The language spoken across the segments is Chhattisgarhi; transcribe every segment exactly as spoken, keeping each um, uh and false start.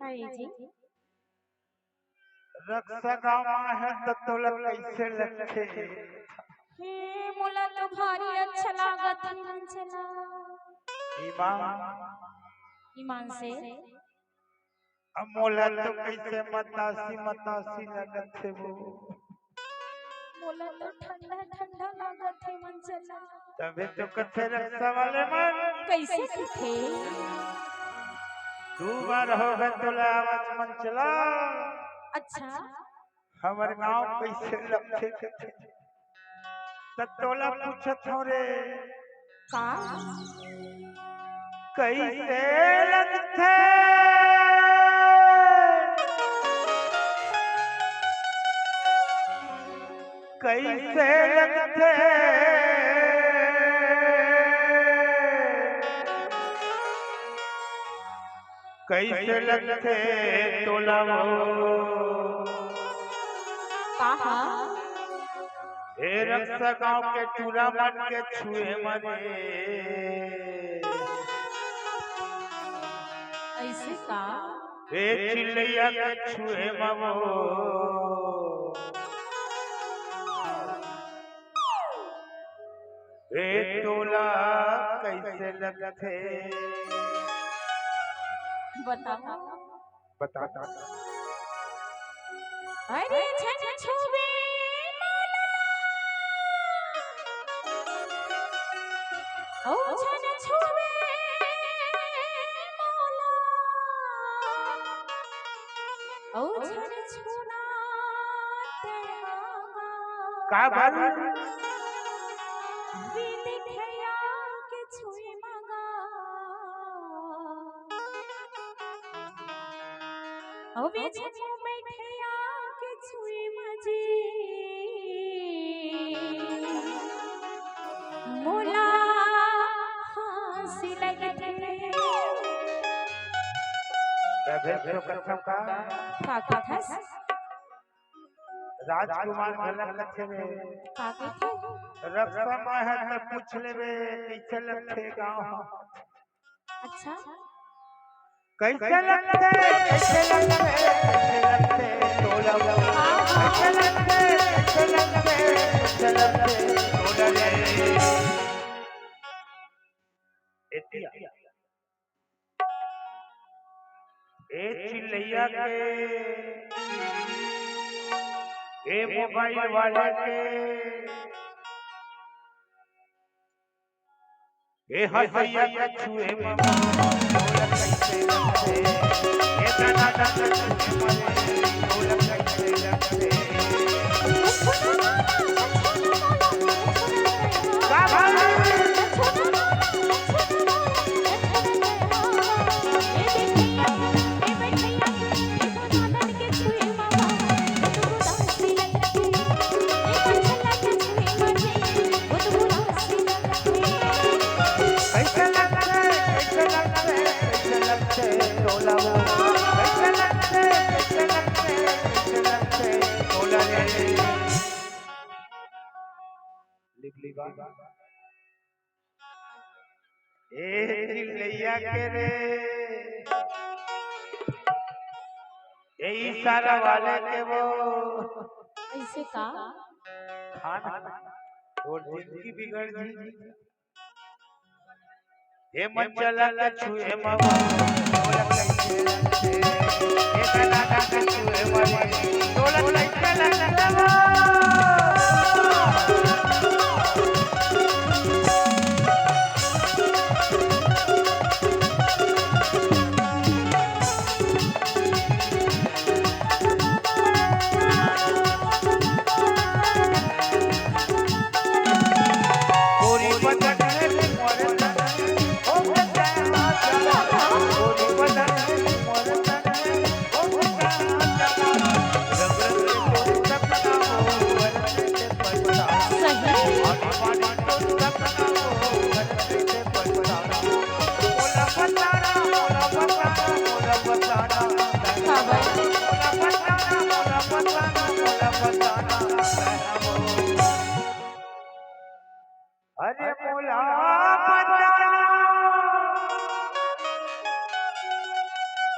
हाय जी। रक्सा गाँव मा हे त तोला कइसे लगथे? हे, मोला तो भारी अच्छा लागत हे मन चला। ईमान। ईमान से। अब मोला तो कइसे मतासी मतासी लगत हे वो। मोला तो ठंडा ठंडा लागत हे मन चला। तभे तो कथे रक्सा वाले मन। कइसे कथे? दू बार होगे तोला आवाज मन चला। अच्छा। हमर गाँव कइसे लगथे कथे। त तोला पूछत हँव रे। का? कइसे लगथे? कइसे लगथे? कइसे लगथे तोला वो? का हा? हे रक्सा गाँव के टूरा मन के छुए म रे। अइसे का? हे चिल्लैया के छुए म वो। ए तोला कइसे लगथे? बताओ। बता। अरे झन छुबे मोला, ओ झन छुबे मोला, ओ झन छुना तेरा। का बात? बिन खया के छुई मगा। अउ बेच बैठे आके छुई मजी। मोला हँसी लगथे। तभे तो कथम का? का कथस? राजकुमार घलक कथे रे। का कथे? रक्षा माय है त पूछ लेबे, कइसे लगथे गाँव? अच्छा। कइसे लगथे, कइसे लगथे, कइसे लगथे, तोला वो। कइसे लगथे, कइसे लगथे, कइसे लगथे, तोला रे। एतिया। ए चिल्लैया के, ए मोबाइल वाले के, ए हँसैया के छुए म मोर कइसे लगथे? ए दना दना छुए म मोर कइसे लगथे? का भाई? कइसे लगथे, कइसे लगथे, कइसे लगथे तोला वो? कइसे लगथे, कइसे लगथे, कइसे लगथे तोला रे? लिप लिपा। ए चिल्लैया के रे, ए इशारा वाले के वो। अइसे का? खान, तोर जिंदगी बिगड़ जी। ए मन चला के छुए म वो, तोला कइसे लगथे? ए दना दना छुए म वो, तोला कइसे लगथे वो? अरे मोला बताना,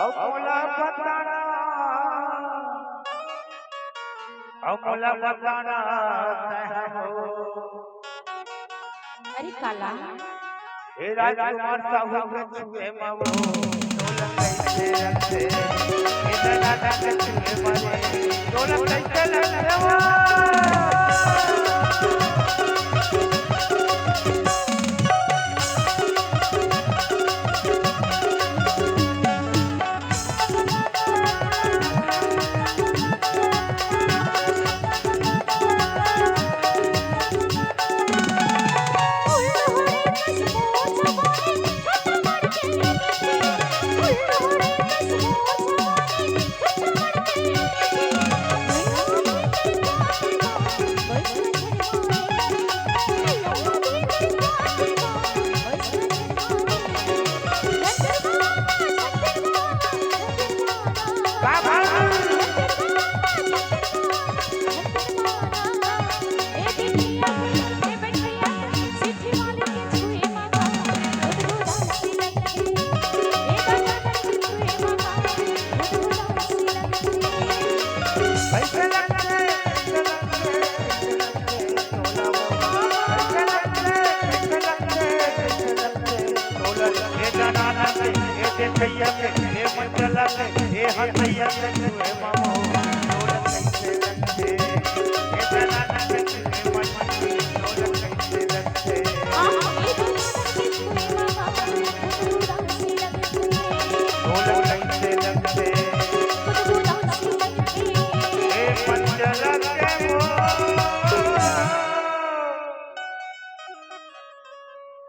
अउ अउ मोला बताना, अउ मोला बताना तैं हो। अरे काला। हे राजकुमार साहू के छुए मा वो, तोला कइसे लगथे? हे दादा के छुए मा रे, तोला कइसे लगथे वो?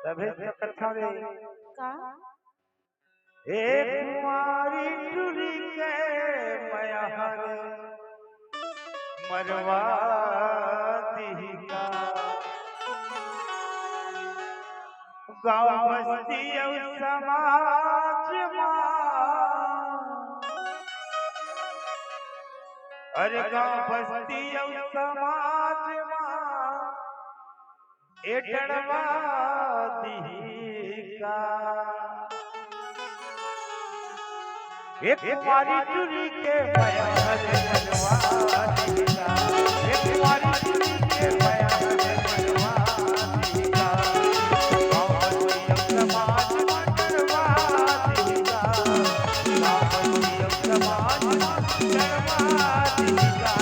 तभे तो कथा रे। का? ए कुंवारी टुरी के मया हर मरवा दिही का। गाँव बस्ती अउ समाज मा, अरे गाँव बस्ती अउ समाज मा ए डरवा दिही का। एक कुंवारी टुरी के मया हर मरवा दिही का। एक कुंवारी टुरी के मया हर मरवा दिही का। गाँव बस्ती अउ समाज मा डरवा दिही का। गाँव बस्ती अउ समाज मा डरवा दिही का।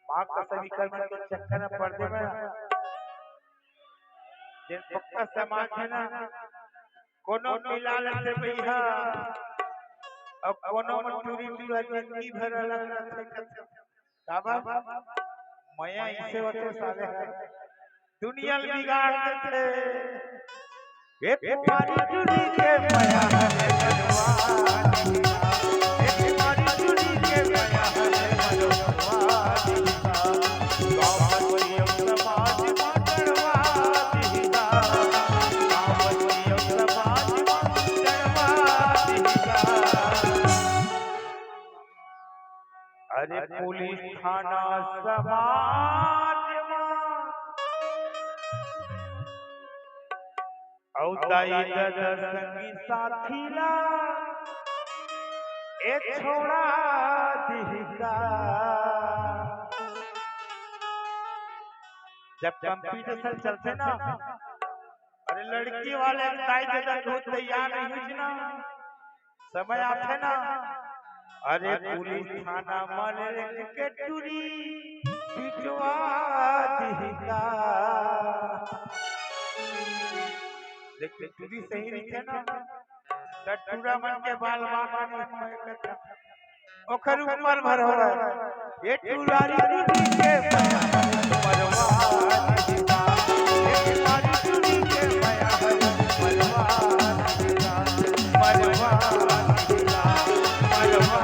माँ कसम, इकर मन के चक्कर में पड़ देबे ना, जेन पक्का समाज हे ना, कोनो मिला लेथे भैया, अउ कोनो मन टूरी टूरा जिंदगी भर अलग रथे। काबर? मया इसे होथे साले, दुनिया ल बिगाड़ देथे। ए कुंवारी टुरी के मया हर मरवा दिही का। ए कुंवारी टुरी के मया हर मरवा दिही का। गाँव बस्ती अउ समाज मा डरवा दिही का। गाँव बस्ती अउ समाज मा डरवा दिही का। अरे पुलिस थाना समाज मा अउ दाई ददा संगी साथी ला ए छोड़ा दिही का। जब कंपटीशन चलथे ना, अरे लड़की वाले दाई ददा बहुत तैयार रहिस ना, समय आथे ना, अरे पुलिस थाना मा लेके टुरी पिटवा दिही का। लेकिन टुरी सही रहिथे ना, त टूरा मन के बाल बाल नहीं होय कथे। ओखर ऊपर भर हो रहा है। ए कुंवारी टुरी के मया हर मरवा दिही का। ए कुंवारी टुरी के मया हर मरवा दिही का। मरवा दिही का। मरवा